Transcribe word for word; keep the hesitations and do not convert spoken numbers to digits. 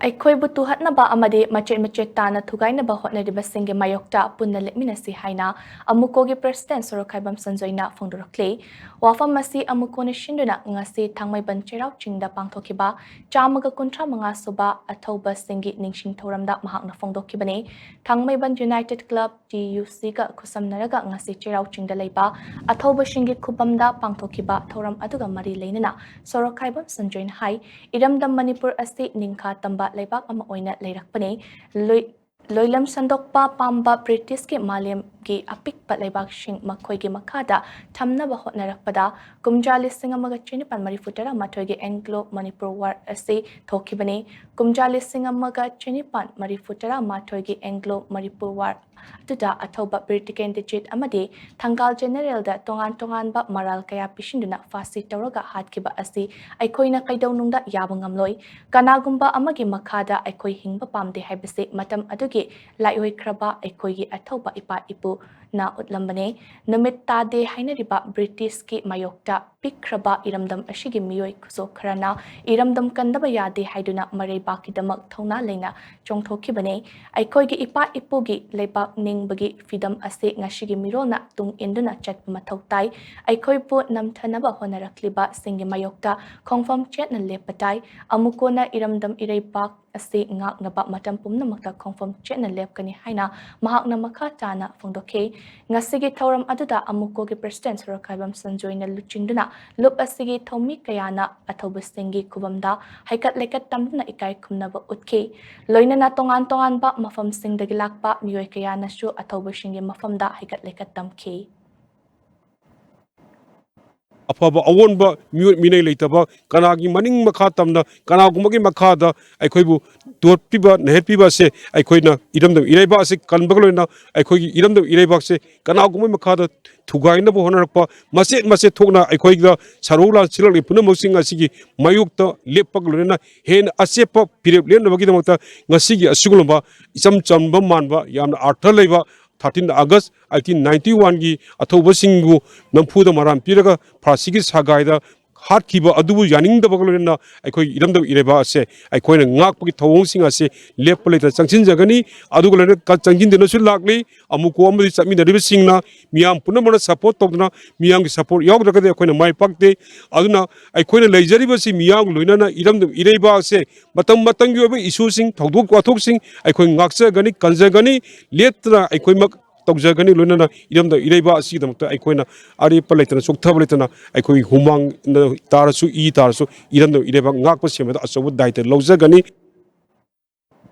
ꯑꯩꯈꯣꯏꯕꯨ ꯇꯨꯍꯠꯅꯕ ꯑꯃꯗꯤ ꯃꯆꯦꯠ ꯃꯆꯦꯠ ꯇꯥꯅ ꯊꯨꯒꯥꯏꯅꯕ ꯍꯣꯠꯅꯔꯤꯕꯁꯤꯡꯒꯤ ꯃꯥꯌꯣꯛꯇ ꯄꯨꯟꯅ ꯂꯦꯞꯃꯤꯟꯅꯁꯤ ꯍꯥꯏꯅ ꯑꯃꯨꯀꯣꯒꯤ ꯄ꯭ꯔꯁꯤꯗꯦꯟꯠ ꯁꯣꯔꯣꯛꯈꯥꯏꯕꯝ ꯁꯟꯖꯣꯏꯅ ꯐꯣꯡꯗꯣꯔꯛꯂꯤ꯫ ꯋꯥꯐꯝ ꯑꯁꯤ ꯑꯃꯨꯀꯣꯅ ꯁꯤꯟꯗꯨꯅ ꯉꯁꯤ ꯊꯥꯡꯃꯩꯕꯟ ꯆꯩꯔꯥꯎ ꯆꯤꯡꯗ ꯄꯥꯡꯊꯣꯛꯈꯤꯕ ꯆꯥꯝꯃꯒ ꯀꯨꯟꯊ꯭ꯔꯥ ꯃꯉꯥ ꯁꯨꯕ ꯑꯊꯧꯕꯁꯤꯡꯒꯤ ꯅꯤꯡꯁꯤꯡ ꯊꯧꯔꯝꯗ ꯃꯍꯥꯛꯅ ꯐꯣꯡꯗꯣꯛꯈꯤꯕꯅꯤ꯫ ꯊꯥꯡꯃꯩꯕꯟ ꯌꯨꯅꯥꯏꯇꯦꯗ ꯀ꯭ꯂꯕ, ꯇꯤ ꯌꯨ ꯁꯤꯒ ꯈꯨꯠꯁꯝꯅꯔꯒ ꯉꯁꯤ ꯆꯩꯔꯥꯎ ꯆꯤꯡꯗ ꯂꯩꯕ ꯑꯊꯧꯕꯁꯤꯡꯒꯤ ꯈꯨꯕꯝꯗ ꯄꯥꯡꯊꯣꯛꯈꯤꯕ ꯊꯧꯔꯝ ꯑꯗꯨꯒ ꯃꯔꯤ ꯂꯩꯅꯅ ꯁꯣꯔꯣꯛꯈꯥꯏꯕꯝ ꯁꯟꯖꯣꯏꯅ ꯍꯥꯏ, ꯏꯔꯝꯗꯝ ꯃꯅꯤꯄꯨꯔ ꯑꯁꯤ ꯅꯤꯡꯈꯥ ꯇꯝꯕ ꯂꯩꯕꯥꯛ ꯑꯃ ꯑꯣꯏꯅ ꯂꯩꯔꯛꯄꯅꯤ꯫ ꯂꯣꯏ-, ꯂꯣꯏꯂꯝ ꯁꯟꯗꯣꯛꯄ ꯄꯥꯝꯕ ꯕ꯭ꯔꯤꯇꯤꯁꯀꯤ ꯃꯥꯂꯦꯝꯒꯤ ꯑꯄꯤꯛꯄ ꯂꯩꯕꯥꯛꯁꯤꯡ ꯃꯈꯣꯏꯒꯤ ꯃꯈꯥꯗ ꯊꯝꯅꯕ ꯍꯣꯠꯅꯔꯛꯄꯗ ꯀꯨꯝꯖꯥ ꯂꯤꯁꯤꯡ ꯑꯃꯒ ꯆꯅꯤꯄꯥꯟ ꯃꯔꯤꯐꯨ ꯇꯔꯥ ꯃꯥꯊꯣꯏꯒꯤ ꯑꯦꯡꯒ꯭ꯂꯣ ꯃꯅꯤꯄꯨꯔ ꯋꯥꯔ ꯑꯁꯤ ꯊꯣꯛꯈꯤꯕꯅꯤ꯫ ꯀꯨꯝꯖꯥ ꯂꯤꯁꯤꯡ ꯑꯃꯒ ꯆꯅꯤꯄꯥꯟ ꯃꯔꯤꯐꯨ ꯇꯔꯥ ꯃꯥꯊꯣꯏꯒꯤ ꯑꯦꯡꯒ꯭ꯂꯣ ꯃꯅꯤꯄꯨꯔ ꯋꯥꯔ ꯑꯗꯨꯗ ꯑꯊꯧꯕ ꯕ꯭ꯔꯤꯇꯤꯁ ꯀꯦꯟꯗꯤꯗꯦꯠ ꯑꯃꯗꯤ ꯊꯪꯒꯥꯜ ꯖꯦꯅꯔꯦꯜꯗ ꯇꯣꯉꯥꯟ ꯇꯣꯉꯥꯟꯕ ꯃꯔꯥꯜ ꯀꯌꯥ ꯄꯤꯁꯤꯟꯗꯨꯅ ꯐꯥꯁꯤ ꯇꯧꯔꯒ ꯍꯥꯠꯈꯤꯕ ꯑꯁꯤ ꯑꯩꯈꯣꯏꯅ ꯀꯩꯗꯧꯅꯨꯡꯗ ꯌꯥꯕ ꯉꯝꯂꯣꯏ꯫ ꯀꯅꯥꯒꯨꯝꯕ ꯑꯃꯒꯤ ꯃꯈꯥꯗ ꯑꯩꯈꯣꯏ ꯍꯤꯡꯕ ꯄꯥꯝꯗꯦ ꯍꯥꯏꯕꯁꯤ ꯃꯇꯝ ꯑꯗꯨꯒꯤ ꯂꯥꯏꯑꯣꯏꯈ꯭ꯔꯕ ꯑꯩꯈꯣꯏꯒꯤ ꯑꯊꯧꯕ ꯏꯄꯥ ꯏꯄꯨꯅ ꯎꯠꯂꯝꯕꯅꯤ꯫ ꯅꯨꯃꯤꯠ ꯇꯥꯗꯦ ꯍꯥꯏꯅꯔꯤꯕ ꯕ꯭ꯔꯤꯇꯤꯁꯀꯤ ꯃꯥꯌꯣꯛꯇ ꯄꯤꯛꯈ꯭ꯔꯕ ꯏꯔꯝꯗꯝ ꯑꯁꯤꯒꯤ ꯃꯤꯑꯣꯏ ꯈꯨꯁꯣꯛ ꯈꯔꯅ ꯏꯔꯝꯗꯝ ꯀꯟꯗꯕ ꯌꯥꯗꯦ ꯍꯥꯏꯗꯨꯅ ꯃꯔꯩꯕꯥꯛꯀꯤꯗꯃꯛ ꯊꯧꯅꯥ ꯂꯩꯅ ꯆꯣꯡꯊꯣꯛꯈꯤꯕꯅꯤ꯫ ꯑꯩꯈꯣꯏꯒꯤ ꯏꯄꯥ ꯏꯄꯨꯒꯤ ꯂꯩꯕꯥꯛ ꯅꯤꯡꯕꯒꯤ ꯐꯤꯗꯝ ꯑꯁꯤ ꯉꯁꯤꯒꯤ ꯃꯤꯔꯣꯜꯅ ꯇꯨꯡ ꯏꯟꯗꯨꯅ ꯆꯠꯄ ꯃꯊꯧ ꯇꯥꯏ꯫ ꯑꯩꯈꯣꯏꯕꯨ ꯅꯝꯊꯅꯕ ꯍꯣꯠꯅꯔꯛꯂꯤꯕꯁꯤꯡꯒꯤ ꯃꯥꯌꯣꯛꯇ ꯈꯣꯡꯐꯝ ꯆꯦꯠꯅ ꯂꯦꯞꯄ ꯇꯥꯏ꯫ ꯑꯃꯨꯛ ꯀꯣꯟꯅ ꯏꯔꯝꯗꯝ ꯏꯔꯩꯕꯥꯛ ꯑꯁꯤ ꯉꯥꯛꯅꯕ ꯃꯇꯝ ꯄꯨꯝꯅꯃꯛꯇ ꯈꯣꯡꯐꯝ ꯆꯦꯠꯅ ꯂꯦꯞꯀꯅꯤ ꯍꯥꯏꯅ ꯃꯍꯥꯛꯅ ꯃꯈꯥ ꯇꯥꯅ ꯐꯣꯡꯗꯣꯛꯈꯤ꯫ ꯉꯁꯤꯒꯤ ꯊꯧꯔꯝ ꯑꯗꯨꯗ ꯑꯃꯨꯀꯣꯒꯤ ꯄ꯭ꯔꯁꯤꯗꯦꯟꯠ ꯁꯣꯔꯣꯛꯈꯥꯏꯕꯝ ꯁꯟꯖꯣꯏꯅ ꯂꯨꯆꯤꯡꯗꯨꯅ ꯂꯨꯞ ꯑꯁꯤꯒꯤ ꯊꯧꯃꯤ ꯀꯌꯥꯅ ꯑꯊꯧꯕꯁꯤꯡꯒꯤ ꯈꯨꯕꯝꯗ ꯍꯩꯀꯠ ꯂꯩꯀꯠ ꯇꯝꯗꯨꯅ ꯏꯀꯥꯏ ꯈꯨꯝꯅꯕ ꯎꯠꯈꯤ꯫ ꯂꯣꯏꯅꯅ ꯇꯣꯉꯥꯟ ꯇꯣꯉꯥꯟꯕ ꯃꯐꯝꯁꯤꯡꯗꯒꯤ ꯂꯥꯛꯄ ꯃꯤꯑꯣꯏ ꯀꯌꯥꯅꯁꯨ ꯑꯊꯧꯕꯁꯤꯡꯒꯤ ꯃꯐꯝꯗ ꯍꯩꯀꯠ ꯂꯩꯀꯠ ꯇꯝꯈꯤ꯫ ꯑꯐꯕ ꯑꯑꯣꯟꯕ ꯃꯤꯑꯣꯏ ꯃꯤꯅꯩ ꯂꯩꯇꯕ, ꯀꯅꯥꯒꯤ ꯃꯅꯤꯡ ꯃꯈꯥ ꯇꯝꯅ ꯀꯅꯥꯒꯨꯝꯕꯒꯤ ꯃꯈꯥꯗ ꯑꯩꯈꯣꯏꯕꯨ ꯇꯣꯠꯄꯤꯕ, ꯅꯩꯍꯠꯄꯤꯕ ꯑꯁꯦ ꯑꯩꯈꯣꯏꯅ ꯏꯔꯝꯗꯝ ꯏꯔꯩꯕꯥꯛ ꯑꯁꯤ ꯀꯟꯕꯒ ꯂꯣꯏꯅꯅ ꯑꯩꯈꯣꯏꯒꯤ ꯏꯔꯝꯗꯝ ꯏꯔꯩꯕꯥꯛꯁꯦ ꯀꯅꯥꯒꯨꯝꯕꯒꯤ ꯃꯈꯥꯗ ꯊꯨꯒꯥꯏꯅꯕ ꯍꯣꯠꯅꯔꯛꯄ, ꯃꯆꯦꯠ ꯃꯆꯦꯠ ꯊꯣꯛꯅ ꯑꯩꯈꯣꯏꯗ ꯁꯔꯧ ꯂꯥꯟꯁꯤꯜꯂꯛꯂꯤꯕ ꯄꯨꯝꯅꯃꯛꯁꯤꯡ ꯑꯁꯤꯒꯤ ꯃꯥꯌꯣꯛꯇ ꯂꯦꯞꯄꯒ ꯂꯣꯏꯅꯅ ꯍꯦꯟꯅ ꯑꯆꯦꯠꯄ ꯐꯤꯔꯦꯞ ꯂꯦꯞꯅꯕꯒꯤꯗꯃꯛꯇ ꯉꯁꯤꯒꯤ ꯑꯁꯤꯒꯨꯝꯂꯕ ꯏꯆꯝ ꯆꯝꯕ ꯃꯥꯟꯕ ꯌꯥꯝꯅ ꯑꯥꯔꯊ ꯂꯩꯕ thirteen August eighteen ninety one ꯒꯤ ꯑꯊꯧꯕꯁꯤꯡꯕꯨ ꯅꯝꯐꯨꯗ ꯃꯔꯥꯟ ꯄꯤꯔꯒ ꯐꯥꯁꯤꯒꯤ ꯁꯒꯥꯏꯗ ꯍꯥꯠꯈꯤꯕ ꯑꯗꯨꯕꯨ ꯌꯥꯅꯤꯡꯗꯕꯒ ꯂꯣꯏꯅꯅ ꯑꯩꯈꯣꯏꯒꯤ ꯏꯔꯝꯗꯝ ꯏꯔꯩꯕꯥꯛ ꯑꯁꯦ ꯑꯩꯈꯣꯏꯅ ꯉꯥꯛꯄꯒꯤ ꯊꯧꯑꯣꯡꯁꯤꯡ ꯑꯁꯦ ꯂꯦꯞꯄ ꯂꯩꯇꯅ ꯆꯪꯁꯤꯟꯖꯒꯅꯤ꯫ ꯑꯗꯨꯒ ꯂꯣꯏꯅꯅ ꯆꯪꯁꯤꯟꯗꯨꯅꯁꯨ ꯂꯥꯛꯂꯤ꯫ ꯑꯃꯨꯛ ꯑꯃꯗꯤ ꯆꯠꯃꯤꯟꯅꯔꯤꯕꯁꯤꯡꯅ ꯃꯤꯌꯥꯝ ꯄꯨꯝꯅꯃꯛꯅ ꯁꯄꯣꯔꯠ ꯇꯧꯗꯨꯅ, ꯃꯤꯌꯥꯝꯒꯤ ꯁꯄꯣꯔꯠ ꯌꯥꯎꯗ꯭ꯔꯒꯗꯤ ꯑꯩꯈꯣꯏꯅ ꯃꯥꯏ ꯄꯥꯛꯇꯦ꯫ ꯑꯗꯨꯅ ꯑꯩꯈꯣꯏꯅ ꯂꯩꯖꯔꯤꯕꯁꯤ ꯃꯤꯌꯥꯝꯒ ꯂꯣꯏꯅꯅ ꯏꯔꯝꯗꯝ ꯏꯔꯩꯕꯥꯛ ꯑꯁꯦ ꯃꯇꯝ ꯃꯇꯝꯒꯤ ꯑꯣꯏꯕ ꯏꯁꯨꯁꯤꯡ, ꯊꯧꯗꯣꯛ ꯋꯥꯊꯣꯛꯁꯤꯡ ꯑꯩꯈꯣꯏ ꯉꯥꯛꯆꯒꯅꯤ, ꯀꯟꯖꯒꯅꯤ, ꯂꯦꯞꯇꯅ ꯑꯩꯈꯣꯏꯃꯛ ꯇꯧꯖꯒꯅꯤ꯫ ꯂꯣꯏꯅꯅ ꯏꯔꯝꯗꯝ ꯏꯔꯩꯕꯥꯛ ꯑꯁꯤꯒꯤꯗꯃꯛꯇ ꯑꯩꯈꯣꯏꯅ ꯑꯔꯦꯞꯄ ꯂꯩꯇꯅ, ꯆꯣꯛꯊꯕ ꯂꯩꯇꯅ ꯑꯩꯈꯣꯏ ꯍꯨꯃꯥꯡ ꯇꯥꯔꯁꯨ, ꯏ ꯇꯥꯔꯁꯨ ꯏꯔꯝꯗꯝ ꯏꯔꯩꯕꯥꯛ ꯉꯥꯛꯄ ꯁꯦꯝꯕꯗ ꯑꯆꯧꯕ ꯗꯥꯏꯇ ꯂꯧꯖꯒꯅꯤ꯫